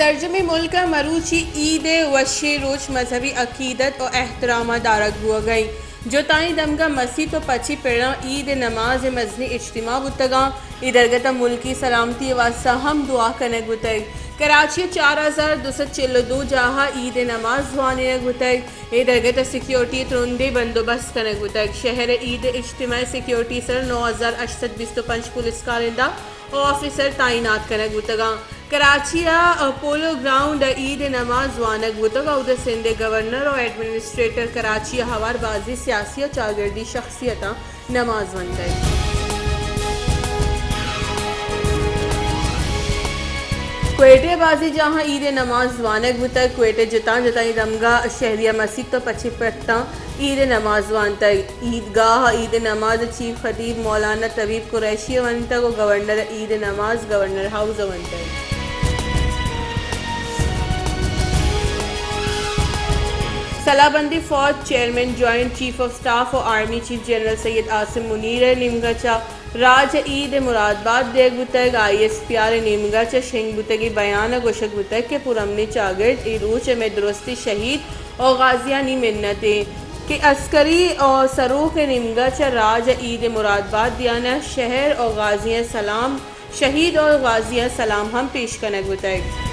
سرجمیں ملک ءَ مروچی عید ءِ وشیں روچ مذہبی عقیدت ءُ احترام ءَ دارگ بوگ ءَ اِنت۔ جتائیں دمگاں مسیت ءُ پچیں پڑاں عید ءِ نماز ءِ مزنیں اجتماع بوتگ اَنت۔ اے درگت ءَ ملکی سلامتی ءِ واستہ ہم دعا کنگ بوتگ۔ کراچی ءَ چار ہزار دو سد چل ءُ دو جاہ ءَ عید ءِ نماز وانینگ بوتگ۔ اے درگت ءَ سیکیورٹی ءِ ترندیں بندوبست کنگ بوتگ۔ شہر ءِ عید ءِ اجتماع ءِ سیکیورٹی ءِ سر نو ہزار ہشت سد بیست ءُ پنچ پولیس کارندہ ءُ آفیسر تعینات کنگ بوتگ اَنت۔ کراچی ءَ پولو گراؤنڈ ءَ عید ءِ نماز وانگ بوتگ۔ اود ءَ سندھ ءِ گورنر ءُ ایڈمنسٹریٹر کراچی ءَ ہوار بازیں سیاسی ءُ چاگردی شخصیتاں نماز ونتگ۔ کوئٹہ ءَ بازیں جاہاں عید ءِ نماز وانگ بوتگ۔ کوئٹہ ءِ جتاں جتائیں دمگاں شہری ءَ مسیت ءُ پچیں پڑاں عید ءِ نماز وانتگ۔ عیدگاہ ءَ عید ءِ نماز ءَ چیف خطیب مولانا طبیب قریشی ءَ ونتگ ءُ گورنر ءَ عید ءِ نماز گورنر ہاؤس ءَ ونتگ۔ سلاہ بندیں فوج chairman joint chief of staff ءُ آرمی چیف جنرل سید عاصم منیر ءِ نیمگ ءَ چہ راج ءَ عید ءِ مراد بات دیگ بوتگ۔ آئی ایس پی آر ءِ نیمگ ءَ چہ شنگ بوتگیں بیان ءَ گوشگ بوتگ کہ پرامنیں چاگرد اے روچ ءِ مئے درستیں شہید ءُ غازیانی منت اِنت کہ عسکری ءُ سروک ءِ نیمگ ءَ چہ راج ءَ عید ءِ مراد بات دیان ءَ شہر ءُ غازیاں سلام، شہید ءُ غازیاں سلام ہم پیش کنگ بوتگ۔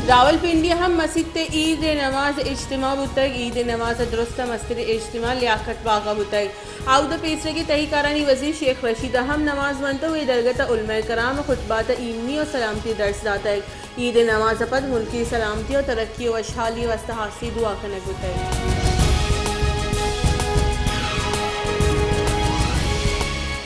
راولپنڈی ءَ ہم مسیت ءَ عید ءِ نماز ءِ اجتماع بوتگ۔ عید ءِ نماز ءَ درست ءَ مستریں اجتماع لیاقت باغ ءَ بوتگ۔ اود ءَ پیسرگیں تہی کارانی وزیر شیخ رشید ءَ ہم نماز ونتگ ءُ اے درگت ءَ علماء کرام ءَ خطبات ءُ ایمنی ءُ سلامتی درس داتگ۔ عید ءِ نماز ءَ پد ملکی سلامتی ءُ ترقی ءُ وشحالی ءِ واستہ ہاسیں دعا کنگ بوتگ۔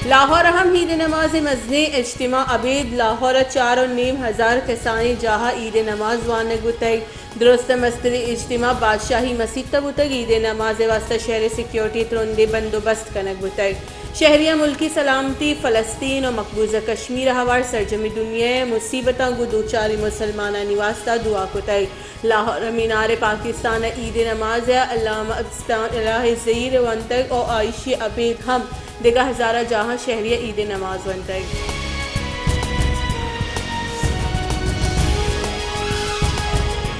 لاہور ءَ ہم عید ءِ نماز ءِ مزنیں اجتماع ابید لاہور ءَ چار ءُ نیم ہزار کسانیں جاہ ءَ عید ءِ نماز وانگ بوتگ۔ درست ءَ مستریں اجتماع بادشاہی مسیت ءَ بوتگ۔ عید ءِ نماز ءِ واستہ شہر ءِ سیکیورٹی ءِ ترندیں بندوبست کنگ بوتگ۔ شہریاں ملکی سلامتی، فلسطین ءُ مقبوضہ کشمیر ءَ ہوار سرجمیں دنیا ءِ مصیبتاں گوں دوچاریں مسلمانانی واستہ دعا کتگ۔ لاہور ءِ مینار پاکستان ءَ عید ءِ نماز ءَ علامہ استان الہ زہیر ونتگ ءُ آ ایشی ءَ ابید ہم دگہ ہزارہ جاہاں شہری ءَ عید ءِ نماز ونتگ۔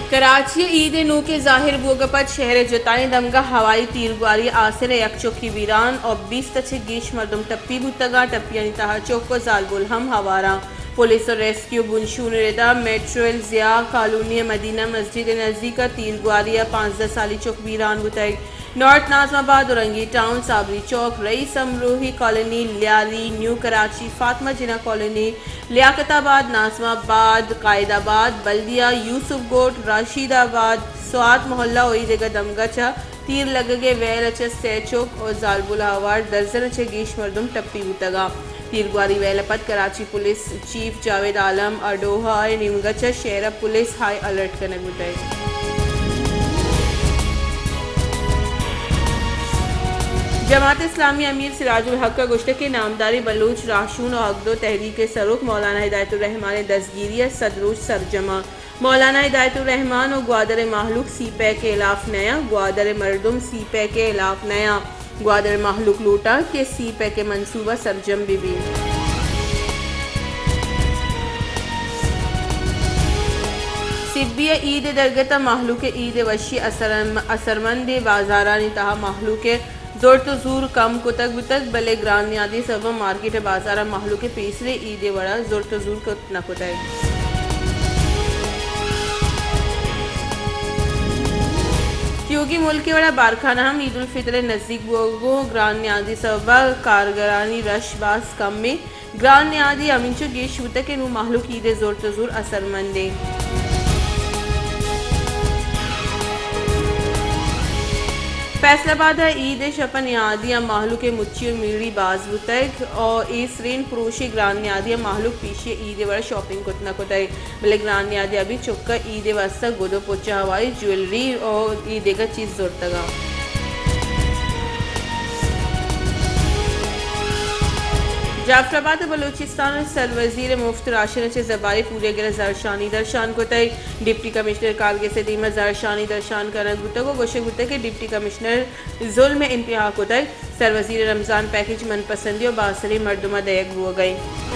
کراچی ءَ عید ءِ نوکیں ظاہر بوگ ءَ پد شہر ءِ جتائیں دمگاں ہوائی تیرگواری ءَ آسر ءَ یک چکے بیران ءُ بیست ءَ چہ گیش مردم ٹپی بوتگ اَنت۔ ٹپیانی تہا چک ءُ زالبول ہم ہوار اَنت۔ پولیس ءُ ریسکیو بنشون ءِ ردا میٹرو ضیاء کالونی ءِ مدینہ مسجد ءِ نزیک ءَ تیرگواری ءَ پانزدہ سالی چک بیران بوتگ۔ نارتھ ناظم آباد، اورنگی ٹاؤن، صابری چوک، رئیس امروہی کالونی، لیاری، نیو کراچی، فاطمہ جناح کالونی، لیاقت آباد، ناظم آباد، قائد آباد، بلدیہ، یوسف گوٹ، راشید آباد، سوات محلہ ءُ اے دگہ دمگاں چہ تیر لگگ ءِ ویل ءَ چہ سئے چک ءُ زالبول ءَ ہوار درزن ءَ چہ گیش مردم ٹپی بوتگ اَنت۔ تیرگواری ویل ءَ پد کراچی پولیس چیف جاوید عالم اڈوہا ءِ نیمگ ءَ چہ شہر ءَ پولیس ہائی الرٹ کنگ بوتگ۔ جماعت اسلامی ءِ امیر سراج الحق ءَ گوشتگ کہ نامداریں بلوچ راہشون ءُ حق دو تحریک ءِ سروک مولانا ہدایت الرحمان ءِ دزگیری ءَ صد روچ سرجم اَنت۔ مولانا ہدایت الرحمان ءُ گوادر ءِ مہلوک سی پیک ءِ ہلاف نہ اَنت، گوادر ءِ مردم سی پیک ءِ ہلاف نہ اَنت۔ گوادر ءِ مہلوک لوٹ اَنت کہ سی پیک ءِ منصوبہ سرجم بہ بیت۔ سبی ءَ عید ءِ درگت ءَ مہلوک ءِ عید ءِ وشی ءَ اثر-، اثرمندیں، بازارانی تہا مہلوک ءِ زرت ءُ زور کم کتگ بوتگ، بلے گران نیادی ءِ سبب ءَ مارکیٹ ءِ بازار ءَ مہلوک ءِ پیسریں عید ءِ وڑ ءَ زرت ءُ زور کت نہ کتگ۔ تیوگیں ملک ءِ وڑ ءَ بارکھان ءَ ہم عید الفطر ءِ نزیک بوگ ءَ گوں گران نیادی ءِ سبب ءَ کارگرانی رش باز کم اِنت۔ گران نیادی ہمینچو گیش بوتگ کہ نوں مہلوک عید ءِ زرت ءُ زور اثرمند اِنت۔ فیصل آباد ءَ عید ءِ شپ ءَ نیادیاں مہلوک ءِ مچی ءُ میڑی باز بوتگ ءُ اے سرین پروشی گران نیادی ءَ مہلوک پیشی ءَ عید ءِ وڑ ءَ شاپنگ کت نہ کتگ، بلے گران نیادی ءَ ابید چک ءَ عید ءِ واستہ گد ءُ پچ ءَ ہواری، جویلری ءُ اے دگہ چیز زرتگ اَنت۔ جعفر آباد ءَ بلوچستان ءِ سروزیر ءَ مفت راشن ءَ چہ زباری پوریگ ءِ را زہرشانی درشان کتگ۔ ڈپٹی کمشنر کارگس ءِ دیما زہرشانی درشان کنگ بوتگ ءُ گوشگ بوتگ کہ ڈپٹی کمشنر ظلم ءِ انتہا کتگ۔ سروزیر ءِ رمضان پیکج من پسندی ءُ باسریں مردماں دئیگ بوگ ءَ اِنت۔